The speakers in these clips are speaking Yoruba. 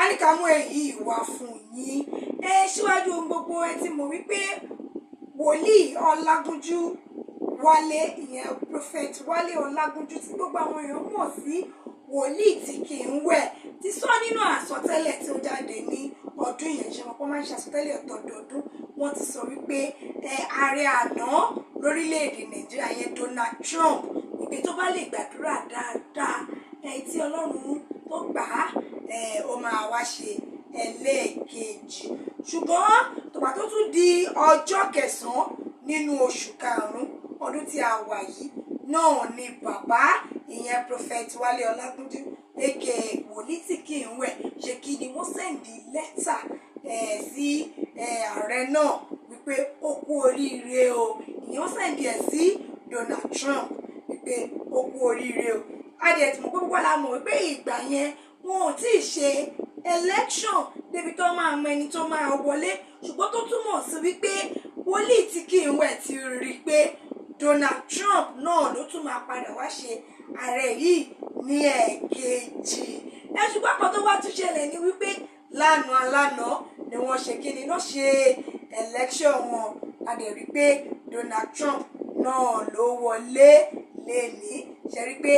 ní ká mú èyí wá fún yín. Ẹ síwájú ohun gbogbo, ẹ ti mọ̀ wípé wòlíì Ọlágúnjú Wálé, ìyẹn Prophet Wálé Ọlágúnjú tí gbogbo àwọn èèyàn mọ̀ sí wòlíì tí kì í wẹ̀, ti sọ nínú àsọtẹ́lẹ̀ tí ó jáde ní ọdún yẹn. Ṣe wọn pọ́n máa ń ṣe àsọtẹ́lẹ̀ ọ̀tọ̀ọ̀dọ̀ọdún? Wọ́n ti sọ wípé ẹ ààrẹ àná lórílẹ̀‐èdè Nàìjíríà yẹn, Donald Trump, ìpè tó bá lè gbàdúrà dáadáa ẹ tí Ọlọ́run tó gbà á, ẹ ó máa wá ṣe ẹlẹ́ẹ̀kejì. Ṣùgbọ́n tòbá tó tún di ọjọ́ kẹsàn-án nínú oṣù karùn-ún ọdún tí a wà yìí náà ni bàbá, ìyẹn Prophet Wálé Ọlágúnjú aka wòlíì tí kì í wẹ̀, ṣe kí ni, wọ́n send lẹ́tà sí ààrẹ náà wípé ó kú oríire o. Ìyẹn wọ́n send ẹ̀ sí Donald Trump wípé ó kú oríire o. Adìẹ tí mo gbọ́ la mọ̀ wípé ìgbà yẹn wọn ò tí ì ṣe election débi tó máa mọ ẹni tó máa wọlé, ṣùgbọ́n tó túmọ̀ sí wípé wòlíì tí kì í wẹ̀ ti rí i pé Donald Trump náà ló tún máa padà wá ṣe ààrẹ yìí ní ẹ̀ẹ̀kejì ẹ. Ṣùgbọ́n kan tó wá tún ṣẹlẹ̀ ní wípé lánàá lánàá ni wọ́n ṣe kí ni náà, ṣe election wọn. A dẹ̀ rí pé Donald Trump náà ló wọlé lẹ́ni. Ṣe rí pé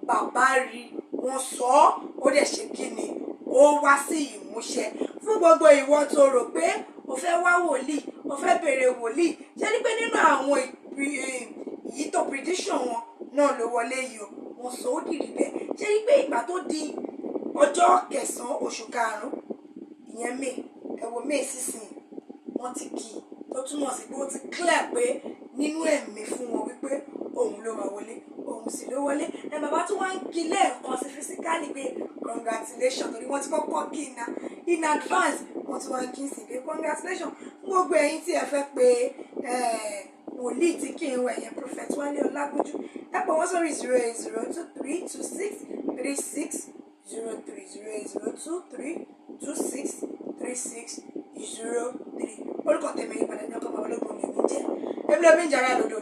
bàbá rí wọ́n sọ ọ́, ó dẹ̀ ṣe kí ni, ó wá sí ìmúṣẹ. Fún gbogbo ìwọ tó rò pé o fẹ́ wá wòlíì, o fẹ́ bèrè wòlíì, ṣe rí pé nínú àwọn èyí tó prediction wọn náà ló wọlé yìí o. Wọ́n sọ ó dìrì bẹ́ẹ̀. Ṣe rí pé ìgbà tó di ọjọ́ kẹsàn-án oṣù karùn-ún, ìyẹn May, ẹ wo May sísìn, wọ́n ti kì í, tó túmọ̀ sí pé ó ti clear pé nínú ẹ̀mí fún wọn wípé òun ló máa wọlé, òun sì ló wọlé. Ẹ bàbá tó wá ń kí lẹ́ẹ̀kan sí physically pé congratulation, torí wọ́n ti kọ́kọ́ kí iná in advance, wọ́n ti wá ń kí sí pé congratulation. Fún gbogbo ẹ̀yin tí ẹ fẹ́ pé wòlíì tí kì í wẹ̀ yẹn, Prophet Wálé Ọlágúnjú, ẹ pè wọ́n sórí 08023263603, 08023263603. Orúkọ tèmi yìí padà ní ọkọ̀ babalógun lèmi jẹ́. Èmi lómi ń jàrá lòdò.